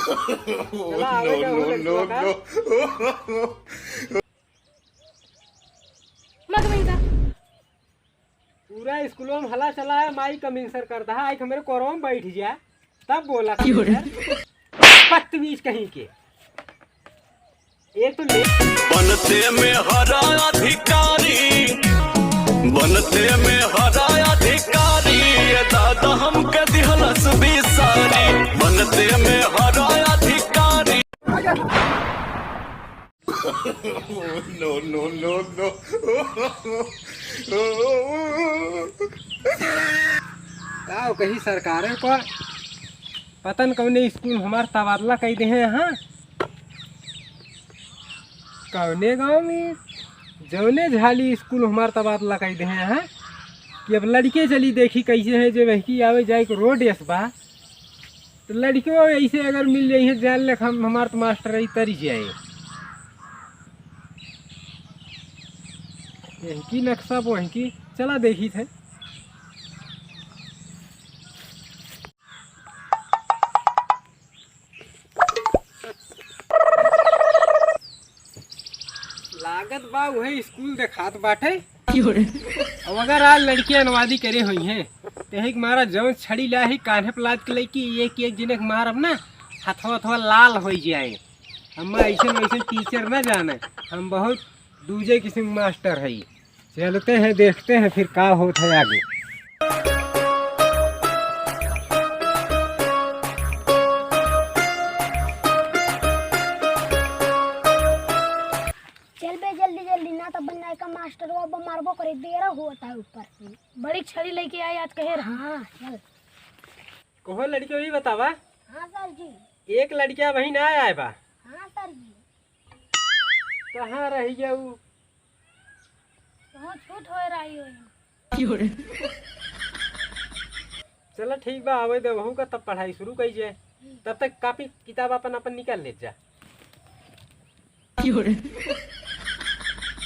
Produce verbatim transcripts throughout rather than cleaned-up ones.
चला, आवे दे, वो लड़कवा का। मग बहिन का? पूरा स्कूलों में हला चला है, माई कमिंसर कर दहा, आइके हमरे कोरवा में बैठ जा, तब बोला कमिंसर। बदतमीज कहीं के। एक तो ले बनते में हरा अधिकारी, बनते में हरा अधिकारी, ये दादा हमके दिहलस बिसारी। बनते में हरा अधिकारी। No, no, no, no। का कही सरकारे को, पता न कौने स्कूल हमार तबादला कई दे हैं, हाँ? कौने गाँव में जौने झाली स्कूल हमार तबादला कई दे हैं, हाँ? कि अब लड़के चली देखी कैसे हैं, जो वहकी आवे जाए के रोड यस बा। तो लड़कियों ऐसे अगर मिल जाइए, जान ले हम, हमार तो मास्टर ही तरी जाए। यही की नक्शा वो है कि चला देखी थे। लागत बा उहे स्कूल देखात बाटे। अब अगर आज लड़की अनुवादी करे होई हैं, तो एक मारा जौन छड़ी ला ही कान्हे पे लाद के लइकी एक एक जने के मारब ना, हथवा हथवा लाल होई जाए। हम ऐसे वैसे टीचर ना जाने, हम बहुत दूजे किस्म के मास्टर हई। चलते हैं, देखते हैं फिर का होत है आगे। चल बे जल्दी जल्दी, ना तो बन्ना का मास्टर वो अब मारबो करे, बेरा होता है ऊपर। बड़ी छड़ी लेके आई आज कहे रहा। हाँ, चल। कहो लड़की, वही बतावा। हाँ सर जी। एक लड़किया वही ना आए बा। हाँ सर जी। कहाँ रही गया ऊ? कहाँ छूट होए रही हो? चला ठीक बा, आवे दे वहू का, तब पढ़ाई शुरू कई जाए। तब तक कापी किताब अपन अपन निकाल ले जा।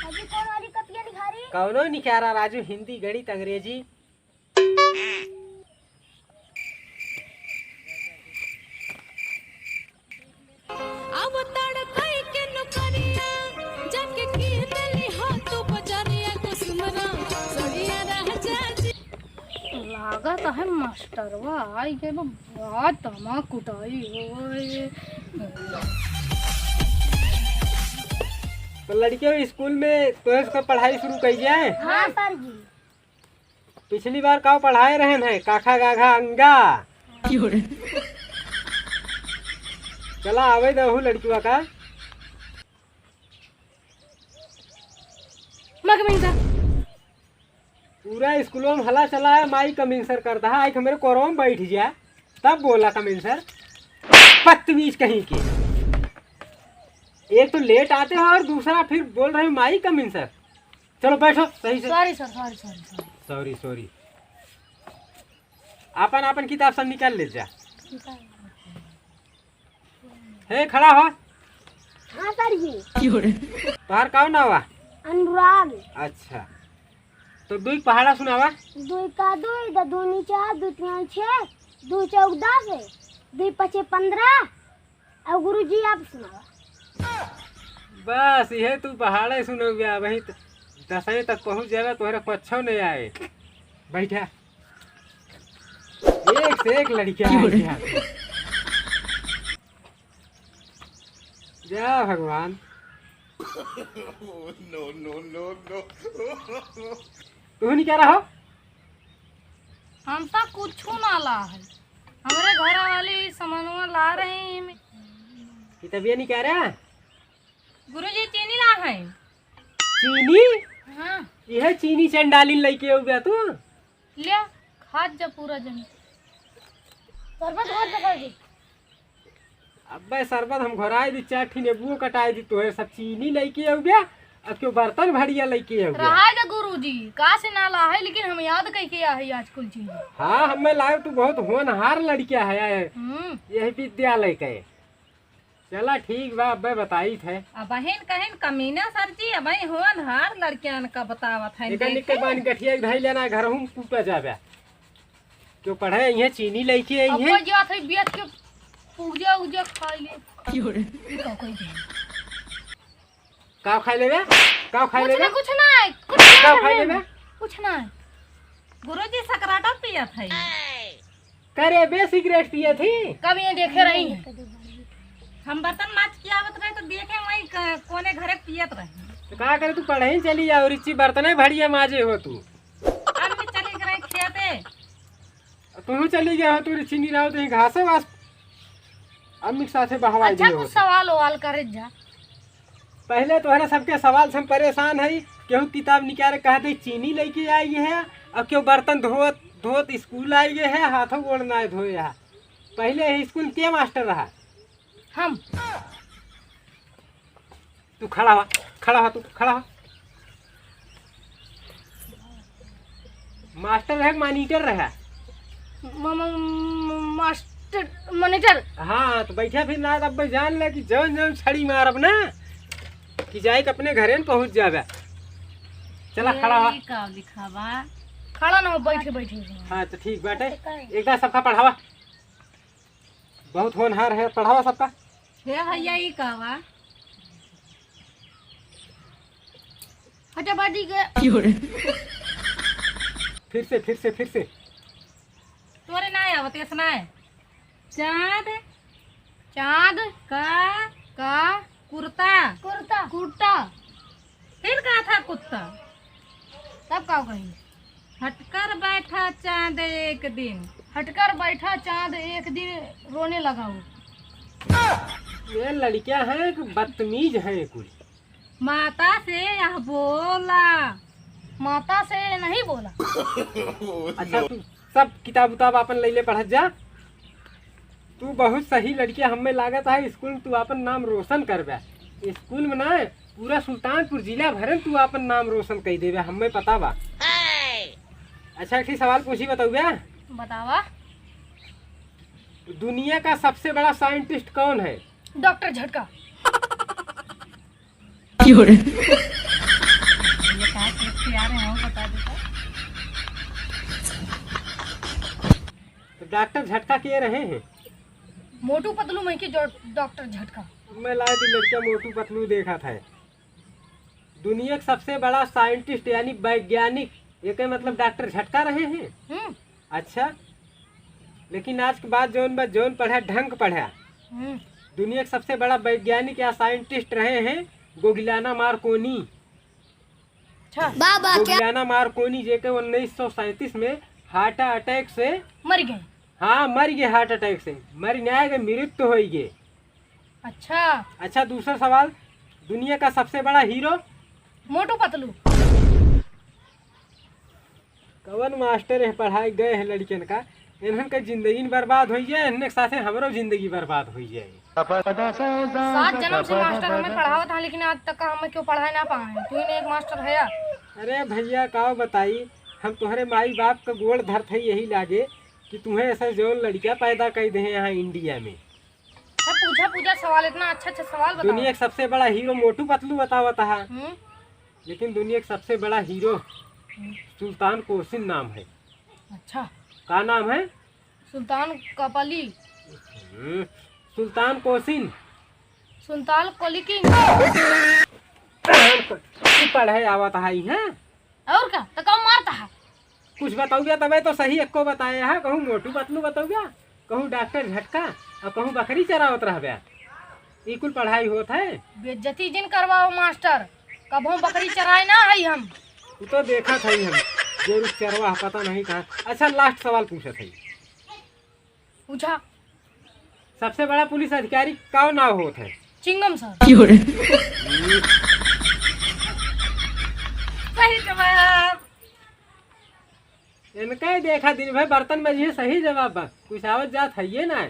अभी कौन वाली कपिया निखारी? कौनो निखारा राजू, हिंदी, गणित, अंग्रेजी। अब तड़कई के नौकरिया, जाके कीन लिहा तू बजरिया कुसुमरा, सड़िया राजा जी। लागत है मास्टरवा आई गए, बा-, बड़ा दमा कुटाई होए। तो लड़कियों, स्कूल में तो इसका पढ़ाई शुरू कई जाए? हाँ सर जी। पिछली बार का पढ़ाए रहन है, काखा गाघा अंगा। चला आवे दहू लड़किया का। मग महिंदा। पूरा स्कूलों में हला चला है, माई कमिंसर कर दहा, आइके हमरे कोरवा में बैठ जा, तब बोला कमिंसर। बदतमीज कहीं के। एक तो लेट आते हो और दूसरा फिर बोल रहे हो माई कमिंसर। चलो बैठो सही से। सॉरी सर, सॉरी, सॉरी, सॉरी। सॉरी, सॉरी। आपन, आपन किताब सब निकाल ले जा। हे, खड़ा हो। हाँ सर जी। तोहार का नाव बा? अनुराग। अच्छा, तो दुई पहाड़ा सुनावा। दुई का दुई, द दूनी चार, दू तिया छः, दू चौक दस, दुई पचे पन्द्रह, अब गुरुजी, आप सुनावा। बस, इहे तू पहाड़े सुनौबे, अबहीं त-, दसवीं तक पहुँच जाबे, तोहरे कुछो नहीं आए। बैठा। एक से एक लड़किया है यहाँ पे। जा भगवान। No, no, no, no। तू नहीं कह रहा हो? हम तो कुछ ना ला है, हमरे घर वाली सामानवा ला रहे हैं। ये तब ये नहीं कह रहा? गुरुजी चीनी ला है। चीनी? हाँ। यह चीनी चंडालिन लेके हो गया तू? ले, खात जा पूरा जन। शरबत घोर दे कर दी। अब्बे शरबत हम घोराई दी, चार ठी नींबुओ कटाई दी, तोहे सब चीनी लेके आउबे, अब क्यों बर्तन भड़िया लेके आउबे? रहाय दे गुरुजी, का से ना ला है, लेकिन हम याद कइके आ है आज कुल चीज। हाँ, हमें लाग तू बहुत होनहार लड़किया है, हम्म। यही विद्यालय के। चला ठीक बा, अब्बे बताई थे। अबहिन कहिन कमीना सर जी, अबहिन होनहार लड़कियन का बतावत है, एकर देखे। निके बान गठिया के धई लेना, घर हम कूटा जाबे। क्यों पढ़े, इहे चीनी लेके आई अब है। वो जो आथे बियत के पूजा उजा खाई ले। ई का कोई दे? का खाई लेबे? का खाई कुछ लेबे? ना, कुछ ना है, कुछ ना का है खाई घर में। लेबे? कुछ ना है। गुरुजी सकराटा पियत है। करे बे सिगरेट पियत ही? कब ये देखे रही है? हम बर्तन माज के आवत रहे तो देखे वही क-, कोने घरे पियत रहे। तो का करे, तू पढ़े ही चली जाओ, रिची बर्तने भड़िया माजे हो तू। हम भी चली गए खेते। तू चली गया हो, तू रिची नहीं रहो, तो ये घासे वास अम्मी के साथे बहवाई अच्छा, दिए कुछ होते। सवाल ओवाल करे जा। पहले तोहरे सबके सवाल से हम परेशान हई। केहू किताब निकाले कह दे चीनी लेके आई है, और केहू बर्तन धोत धोत स्कूल आई गए है, हाथों गोड़ ना धोए है। पहले यही स्कूल के मास्टर रहा? हम। तू खड़ा हुआ, खड़ा हुआ, तू खड़ा हुआ। मास्टर रहे कि मॉनिटर रहे? म-, म-, म-, मास्टर, मॉनिटर। हाँ, तो बैठा फिर ना, तब जान ले कि जौन जौन छड़ी मारब ना, कि जाए के अपने घरे न पहुँच जाबे। चला, खड़ा हुआ। ई का लिखा बा? खड़ा ना हो, बैठे, बैठे। हाँ, तो ठीक बाटे। एकदा सबका पढ़ावा। बहुत होनहार है, पढ़ावा सबका। हे भैया, ई का बा? हटा बाजी के। फिर से, फिर से, फिर से। तोरे ना आवत, ऐसा ना है। चाँद। चाँद। का। का। कुर्ता। कुर्ता। कुर्ता। फिर कहा था कुत्ता। तब का कही? हटकर बैठा चाँद एक दिन। हटकर बैठा चाँद एक दिन रोने लगा वो। ये लड़कियाँ हैं कि बदतमीज हैं कुल। माता से यह बोला। माता से नहीं बोला। अच्छा, तू सब किताब उताब आपन लैले पढ़त जा। तू बहुत सही लड़किया, हमें लागत है स्कूल में तू आपन नाम रोशन करबे। स्कूल में ना, पूरा सुल्तानपुर जिला भर में तू आपन नाम रोशन कर देबे, हमें पता बा। अच्छा, एक ठे सवाल पूछी, बतौबे? बतावा। दुनिया का सबसे बड़ा साइंटिस्ट कौन है? डॉक्टर झटका। क्यों रे? ये कहाँ से लेके आ रहे हैं, वो बता देता। तो डॉक्टर झटका के रहे हैं? मोटू पतलू में के जो डॉक्टर झटका। मैं लाए थी लड़का मोटू पतलू देखा था। दुनिया का सबसे बड़ा साइंटिस्ट यानी वैज्ञानिक, एके मतलब डॉक्टर झटका रहे हैं? हम्म। अच्छा, लेकिन आज के बाद जौन बा, जौन पढ़ा, ढंग पढ़ा। हम्म। दुनिया के सबसे बड़ा वैज्ञानिक या साइंटिस्ट रहे हैं गोगिलाना मार्कोनी। अच्छा। बाबा क्या? गोगिलाना मार्कोनी, जेके उन्नीस सौ सैंतीस में हार्ट अटैक से मर गए। हाँ, मर गए हार्ट अटैक से, मर गए, मृत्यु हो गए। अच्छा। अच्छा, दूसरा सवाल, दुनिया का सबसे बड़ा हीरो? मोटू पतलू। कवन मास्टर है पढ़ाए गए हैं लड़कियन का, इन्हन का जिंदगी बर्बाद हो जाए, इन्हन के साथे हमरो जिंदगी बर्बाद हो जाए। सात जन्म से मास्टर हमें पढ़ावत हैं, लेकिन आज तक हमें क्यों पढ़ाए ना पाए हैं। तू ही ने एक मास्टर है यार। अरे भैया, का बताई, हम तुम्हारे माई बाप का गोड़ धरत है यही लागे कि तुम्हें ऐसा जौन लड़कियां पैदा कर दे हैं यहाँ इंडिया में। सब पूछा पूछा सवाल, इतना अच्छा अच्छा सवाल बताओ। दुनिया का सबसे बड़ा हीरो मोटू पतलू बतावत है, हम्म। लेकिन दुनिया का सबसे बड़ा हीरो हम्म। सुल्तान कोसिन नाम है। अच्छा। का नाम है? सुल्तान कपली। हम्म, सुल्तान कोसिन। सुल्तान कोलिकिन। तू पढ़े आवत है, हैं? और का? तो कहूँ मारता है? कुछ बताउबे तबे तो सही, एको बताए है, कहूँ मोटू पतलू बताउबे, कहूँ डॉक्टर झटका, और कहूँ बकरी चरावत रहबे। ई कुल पढ़ाई होत है? बेइज्जती जिन करवाओ मास्टर, कबहूँ बकरी चराए ना है हम। तू तो देखत है हम, जरूर चरवा पता नहीं कहाँ। अच्छा, लास्ट सवाल पूछत है। पूछा। सबसे बड़ा पुलिस अधिकारी का नाव होत है? चिंगम सर। क्यों रे? सही जवाब। इनका ही देखा, दिन भर बर्तन मजिए, सही जवाब बा। कुछ आवत जात है ये ना।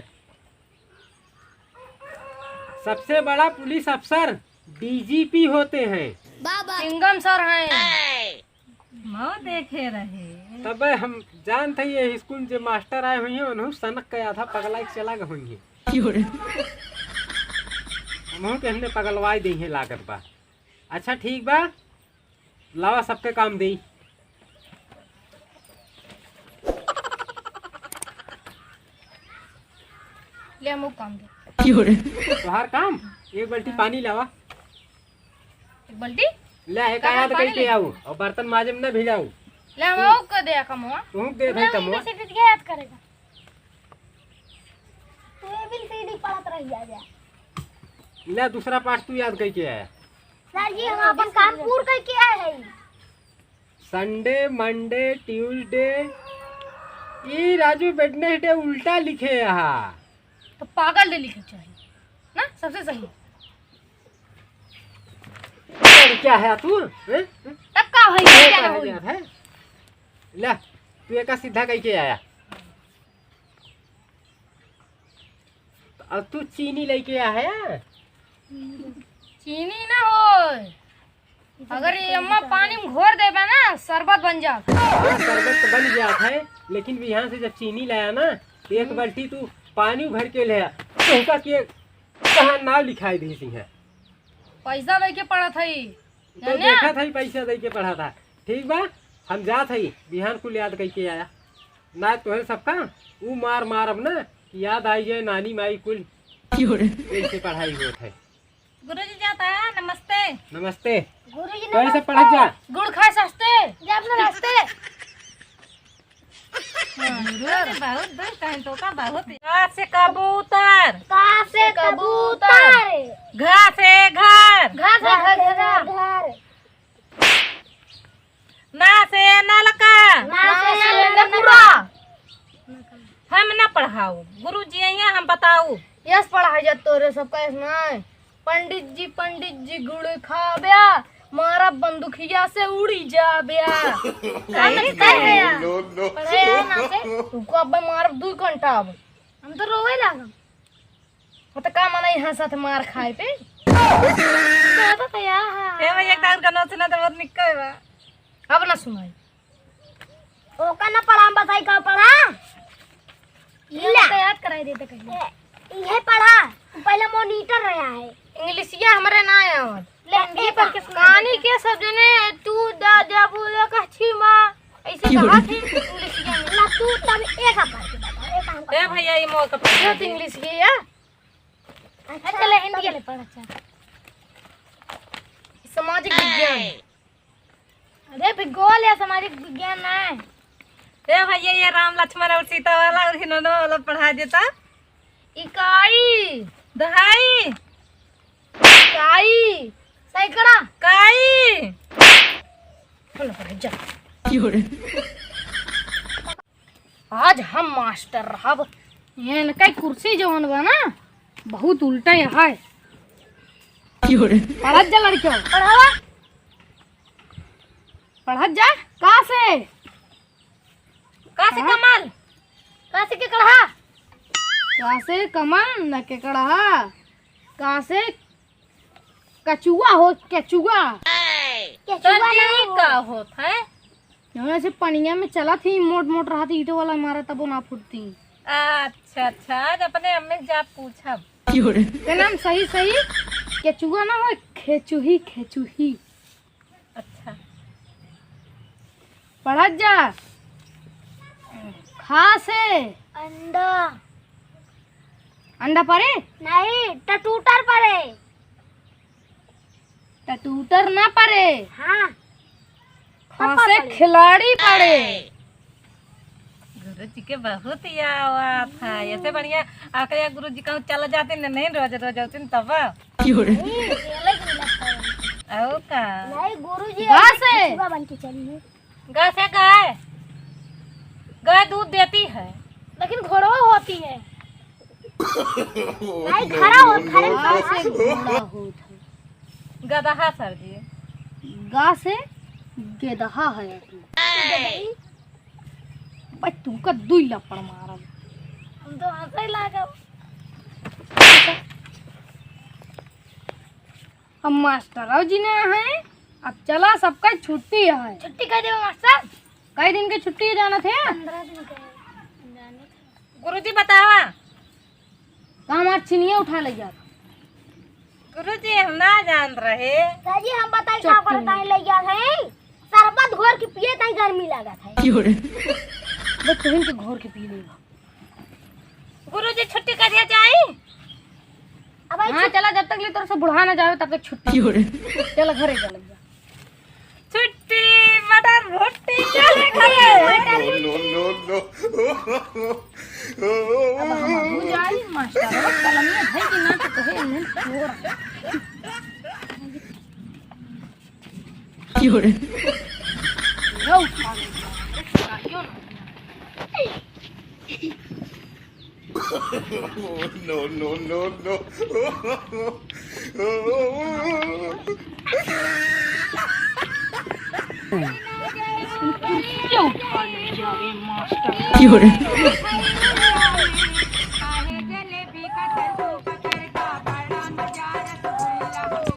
सबसे बड़ा पुलिस अफसर डीजीपी होते हैं। बाबा। चिंगम सर हैं। मऊ देखे रहे। तबे हम जानत हई, ये स्कूल जे मास्टर आए हुई हैं, उन्हों सनक के आधा पगला के चला गए हुई हैं। क्यों रे? हमहू के हमने पगलवाई दे हैं लागत बा। अच्छा ठीक बा, लावा सबके काम देई। हम काम दे। तोहार काम, एक बाल्टी पानी लावा। एक बाल्टी? ले, एक का याद पानी करके ले? आऊ, और बर्तन माजे में ना भिड़ाऊ। ले, हम आऊ कर दे कमवा। तू दे ले, भाई कमवा। इसे फिर क्या याद करेगा? तू ए बी सी डी पढ़त रह जा, जा। ले, दूसरा पाठ तू याद करके आया। सर जी, हम अपन काम पूर करके आए हैं। Sunday, Monday, Tuesday, ई राजू Wednesday उल्टा लिखे यहाँ। तो पागल डे लिखे चाहिए ना, सबसे सही। क्या है तू, हैं? तब का होई, ये क्या क्या होई? है? ले, तू एका सीधा कह के आया। अब तू चीनी लेके आ है? चीनी ना होय, अगर ये अम्मा पानी में घोर देबे ना, शरबत बन जात। हाँ, शरबत तो बन जात है, लेकिन बिहान से जब चीनी लाया ना, तो एक बाल्टी तू पानी भर के ले आ। तोहका के कहाँ नाव लिखाई दी सिंह? पैसा लेके पड़त है, तो जाने? देखा था ही पैसा दे के पढ़ा था। ठीक बा, हम जात हई, बिहान कुल याद करके आया। ना तोहरे सबका ऊ मार मारब ना, याद आई जाए नानी माई कुल। क्यों रे? ऐसे पढ़ाई होत है। गुरुजी जाता है, नमस्ते। नमस्ते। गुरुजी तोहरे सब नमस्ते। पढ़त जा। गुड़ खाए सस्ते। जब नमस्ते। हाँ, गुरुजी बहुत दुष्ट हैं, तो का बहुत। क से कबूतर। क से कबूतर। घ से घर। घ से घर। न से नलका। न से नलका। हम ना पढ़ाऊ, गुरुजी अइहें, हम बताऊ। यस पढ़ाई जा तोरे सबका, यस नहीं। पंडित जी, पंडित जी गुड़ खाब्या, मारा बंदुखिया से उड़ी जाब्या। सही कहे। पढ़े है ना से? तुमको अब मारब दू घंटा अब। हम तो रोवे लागम। वो तो का मनई हंसत मार खाए पे। कहता था यार। हे भैया, एक दान का नोच ना तो बहुत निक्का है बा। अब ना सुनाई। ओका ना पढ़ा, हम बताई का पढ़ा। ये ले। तो याद कराई देते कहीं। ए, ये पढ़ा, पहले monitor रहा है। इंग्लिशिया हमरे ना आवत। ले, ये पढ़ के सुना कहानी दे। के सब जने तू दा जा बोले कच्छी माँ, ऐसे क्यों? कहा थी इंग्लिशिया में। ला, तू तब एक आप पढ़ के बता, एक हम ए भैया, ये मौका पर ये तो इंग्लिश के या? अच्छा, चले, हिंदी तब के ले पढ़, अच्छा। सामाजिक विज्ञान। अरे, भूगोल या सामाजिक विज्ञान ना है। ए भैया, ये राम लक्ष्मण और सीता वाला और हिनोनो वाला पढ़ा देता। इकाई। दहाई। इकाई। सैकड़ा। काई। चलो, पढ़ जा। क्यों रे? आज हम मास्टर रहब। ये इनका कुर्सी जवन बा ना, बहुत उल्टा यहाँ है। क्यों रे? पढ़त जा लड़कियों। पढ़ावा। पढ़त जा। का से? का से हाँ? कमल? का से केकड़हा? का से कमल न केकड़हा? का से कचुआ हो, केचुआ। केचुआ तो ना ई हो। का होत है? जौन ऐसे पनिया में चलत ही, मोट मोट रहत ही, ईंटो वाला मारा तबो ना फुटती। अच्छा, अच्छा, आज अपने अम्मी से जा पूछब। के नाम सही सही केचुआ ना हो, खेचुही, खेचुही। अच्छा। पढ़त जा। खा से। अंडा। अंडा परे? नहीं, टटूटर परे। टटूटर ना परे। हाँ। खा से खिलाड़ी परे। गुरु जी के बहुत याद आवत है। ऐसे बढ़िया आके गुरु जी कहूँ चला जाते न, नहीं रोज रोज होते न तब। क्यों रे? नहीं, अकेले ही लगता है। और का? नहीं, गुरु जी गा ऐसे से। कछुआ बन के चली है। गा से गाय, गाय दूध देती है। लेकिन घोड़वा होती है। नहीं, घड़ा हो, घड़ा गा से घोड़ा होत है। गदहा सर जी। गा से गेदहा है तू। भाई, तुमका दुई लपड़ मारब। हम तो हंसे लागब। हम मास्टर जी ना है, अब चला, सबका छुट्टी है। छुट्टी कर देबो मास्टर। कई दिन के छुट्टी जाना थे? पंद्रह दिन के जाने थे। गुरुजी बतावा। का हमार चिनिया उठा ले जात? गुरुजी, हम ना जान रहे। सर जी, हम बताई का चट्टी। करत है, ले जात है। शरबत घोर के पिए ताई गर्मी लागत है। क्यों रे? बस तुहिन के घोर के पी लेगा। गुरुजी, छुट्टी कर दिया जाए? अब आई हाँ, छु- चला, जब तक ले तोर से बुढ़ा ना जावे, तब तक छुट्टी। चला, घरे चला जा। छुट्टी, मटर भुट्टी, चले घरे। No, no, no, no। अब हम अबू जाई, मास्टर, कलमिया भाई की ना तो कहे, इन्हें छोड़। No, no, no, no।